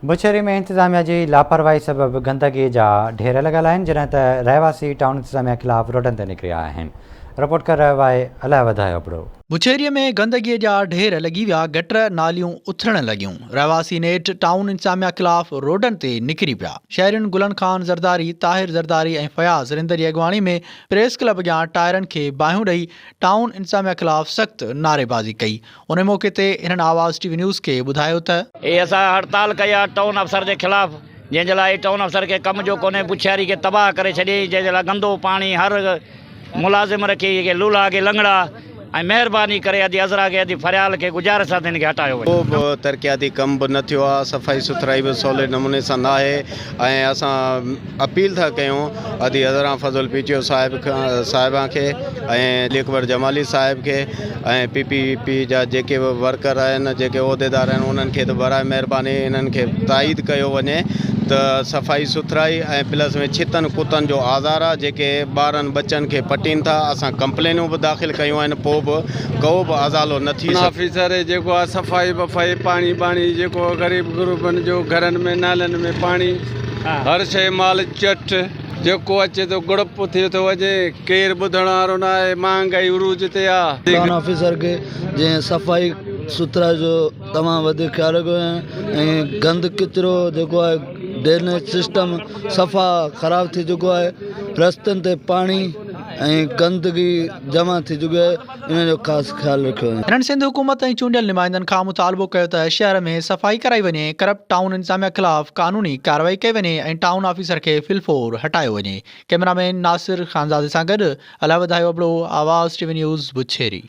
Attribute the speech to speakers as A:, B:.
A: بڇيري ۾ انتظاميا جي لاپرواهي سبب گندگي جا ڍير لڳل آهن جڏهن ته رهواسي ٽائون انتظاميا خلاف روڊن تي نڪري آيا آهن رپورٽ ڪري رهيو آهي الهه وڌايو ابڙو.
B: بڇيري ۾ گندگي جا ڍير لڳي ويا گٽر ناليون اٿلڻ لڳيون رهواسي نيٺ ٽائون انتظاميا خلاف روڊن تي نڪري پيا شهرين گلن خان زرداري طاهر زرداري ۽ فياض رند جي اڳواڻي ۾ پريس ڪلب اڳيان ٽائرن کي باهيون ڏئي ٽائون انتظاميا خلاف سخت نعريبازي ڪئي ان موقعي تي هنن آواز ٽي وي نيوز کي ٻڌايو ته.
C: هي اسان هڙتال ڪئي آ ٽائون افسر جي خلاف جنهن جي لاء هي ٽائون افسر کي ڪم جو ڪونهي پڇياري کي تباهه ڪري ڇڏيائين جنهن جي لاء گندو پاڻي هر ملازم رکي کي لولها کي لنگڙا ۽ مهرباني ڪري ادي عذرا کي ادي فريال کي گذارش آ ته هن کي هٽايو وڃي.
D: ڪو به ترقياتي ڪم به نه ٿيو آ صفائي سٿرائي به سولي نموني سان ناهي ۽ اسان اپيل ٿا ڪيون ادي عذرا فضل پيچيو صاحب صاحبه کي ۽ علي اڪبر جمالي صاحب کي ۽ پي پي پي جا جيڪي به ورڪر آهن جيڪي عهديدار آهن انهن کي ته براء مهرباني انهن کي تائيد ڪيو وڃي ته صفائي سٿرائي ۽ پلس ۾ ڇتن ڪتن جو آزار آهي جيڪي ٻارن ٻچن کي پٽين ٿا اسان ڪمپلينون به داخل ڪيون آهن پوء به ڪو به ازالو نه ٿي سگهيو.
E: آفيسر جيڪو آهي صفائي وفائي پاڻي ٻاڻي جيڪو غريب غربن جو گهرن ۾ نالن ۾ پاڻي هر شيء مال چٽ جيڪو اچي ٿو گڙپ ٿي ٿو وڃي ڪير ٻڌڻ وارو نه آهي مهانگائي عروج تي آ.
F: ٽائون آفيسر کي جنهن صفائي سٿرائي جو تمام وڌيڪ خيال رکيو ۽ گند ڪچرو جيڪو آهي ڊرينيج سسٽم صفا خراب ٿي چڪو آهي رستن تي پاڻي ۽ گندگي جمع ٿي چڪي آهي ان جو خاص خيال رکيو وڃي.
B: هنن سنڌ حڪومت ۽ چونڊيل نمائندن کان مطالبو ڪيو ته شهر ۾ صفائي ڪرائي وڃي، ڪرپٽ ٽائون انتظاميا خلاف قانوني ڪارروائي ڪئي وڃي ۽ ٽائون آفيسر کي في الفور هٽايو وڃي. ڪئميرا مين ناصر خانزادي سان گڏ الهوڌايو ابڙو، آواز ٽي وي نيوز، بڇيري.